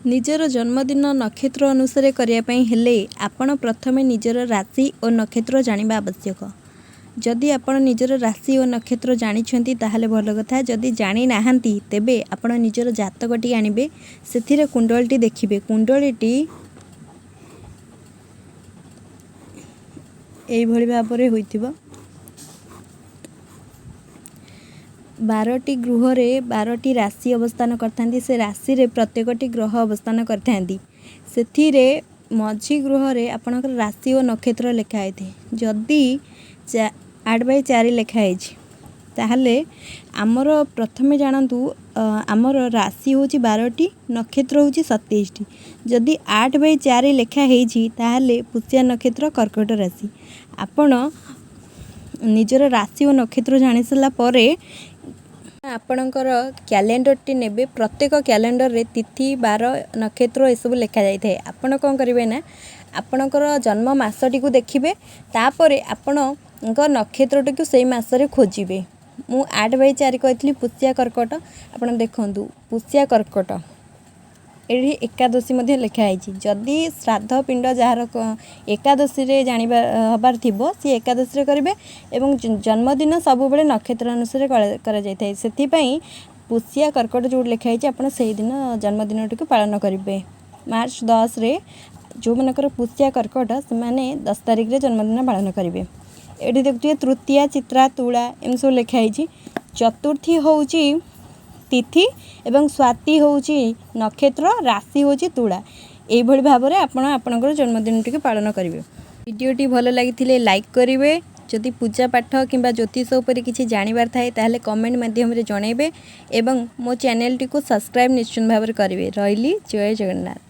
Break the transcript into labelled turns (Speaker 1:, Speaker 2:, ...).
Speaker 1: ନିଜର ଜନ୍ମଦିନ ନକ୍ଷତ୍ର ଅନୁସାରେ କରିବା ପାଇଁ ହେଲେ ଆପଣ ପ୍ରଥମେ ନିଜର ରାଶି ଓ ନକ୍ଷତ୍ର ଜାଣିବା ଆବଶ୍ୟକ। ଯଦି ଆପଣ ନିଜର ରାଶି ଓ ନକ୍ଷତ୍ର ଜାଣିଛନ୍ତି, ତାହେଲେ ଭଲ କଥା। ଯଦି ଜାଣିନାହାନ୍ତି, ତେବେ ଆପଣ ନିଜର ଜାତକଟି ଆଣିବେ, ସେଥିରେ କୁଣ୍ଡଳୀଟି ଦେଖିବେ। କୁଣ୍ଡଳୀଟି ଏଇଭଳି ଭାବରେ ହୋଇଥିବ। 12ଟି ଗୃହରେ 12ଟି ରାଶି ଅବସ୍ଥାନ କରିଥାନ୍ତି। ସେ ରାଶିରେ ପ୍ରତ୍ୟେକଟି ଗ୍ରହ ଅବସ୍ଥାନ କରିଥାନ୍ତି। ସେଥିରେ ମଝି ଗୃହରେ ଆପଣଙ୍କର ରାଶି ଓ ନକ୍ଷତ୍ର ଲେଖା ହେଇଥାଏ। ଯଦି 8/4 ଲେଖା ହେଇଛି, ତାହେଲେ ଆମର ପ୍ରଥମେ ଜାଣନ୍ତୁ, ଆମର ରାଶି ହେଉଛି 12ଟି, ନକ୍ଷତ୍ର ହେଉଛି 27ଟି। ଯଦି 8/4 ଲେଖା ହେଇଛି, ତାହେଲେ ପୁଷ୍ୟା ନକ୍ଷତ୍ର, କର୍କଟ ରାଶି। ଆପଣ ନିଜର ରାଶି ଓ ନକ୍ଷତ୍ର ଜାଣିସାରିଲା ପରେ ଆପଣଙ୍କର କ୍ୟାଲେଣ୍ଡରଟି ନେବେ। ପ୍ରତ୍ୟେକ କ୍ୟାଲେଣ୍ଡରରେ ତିଥି, ବାର, ନକ୍ଷତ୍ର ଏସବୁ ଲେଖାଯାଇଥାଏ। ଆପଣ କ'ଣ କରିବେ ନା, ଆପଣଙ୍କର ଜନ୍ମ ମାସଟିକୁ ଦେଖିବେ, ତାପରେ ଆପଣଙ୍କ ନକ୍ଷତ୍ରଟିକୁ ସେଇ ମାସରେ ଖୋଜିବେ। ମୁଁ 8/4 କହିଥିଲି, ପୁଷ୍ୟା କର୍କଟ। ଆପଣ ଦେଖନ୍ତୁ, ପୁଷ୍ୟା କର୍କଟ, ଏଠି ଏକାଦଶୀ ମଧ୍ୟ ଲେଖା ହେଇଛି। ଯଦି ଶ୍ରାଦ୍ଧ ପିଣ୍ଡ ଯାହାର ଏକାଦଶୀରେ ଜାଣିବା ହେବାର ଥିବ, ସିଏ ଏକାଦଶୀରେ କରିବେ। ଏବଂ ଜନ୍ମଦିନ ସବୁବେଳେ ନକ୍ଷତ୍ର ଅନୁସାରେ କରାଯାଇଥାଏ। ସେଥିପାଇଁ ପୁଷ୍ୟା କର୍କଟ ଯେଉଁଠି ଲେଖା ହେଇଛି, ଆପଣ ସେଇଦିନ ଜନ୍ମଦିନଟିକୁ ପାଳନ କରିବେ। ମାର୍ଚ୍ଚ 10ରେ ଯେଉଁମାନଙ୍କର ପୁଷ୍ୟା କର୍କଟ, ସେମାନେ 10 ତାରିଖରେ ଜନ୍ମଦିନ ପାଳନ କରିବେ। ଏଠି ଦେଖୁଥିବେ, ତୃତୀୟା, ଚିତ୍ରା, ତୁଳା ଏମିତି ସବୁ ଲେଖା ହେଇଛି। ଚତୁର୍ଥୀ ହେଉଛି ତିଥି ଏବଂ ସ୍ୱାତି ହେଉଛି ନକ୍ଷତ୍ର, ରାଶି ହେଉଛି ତୁଳା। ଏଇଭଳି ଭାବରେ ଆପଣ ଆପଣଙ୍କର ଜନ୍ମଦିନଟିକୁ ପାଳନ କରିବେ। ଭିଡ଼ିଓଟି ଭଲ ଲାଗିଥିଲେ ଲାଇକ୍ କରିବେ। ଯଦି ପୂଜା ପାଠ କିମ୍ବା ଜ୍ୟୋତିଷ ଉପରେ କିଛି ଜାଣିବାର ଥାଏ, ତାହେଲେ କମେଣ୍ଟ ମାଧ୍ୟମରେ ଜଣାଇବେ ଏବଂ ମୋ ଚ୍ୟାନେଲଟିକୁ ସବସ୍କ୍ରାଇବ୍ ନିଶ୍ଚିତ ଭାବରେ କରିବେ। ରହିଲି, ଜୟ ଜଗନ୍ନାଥ।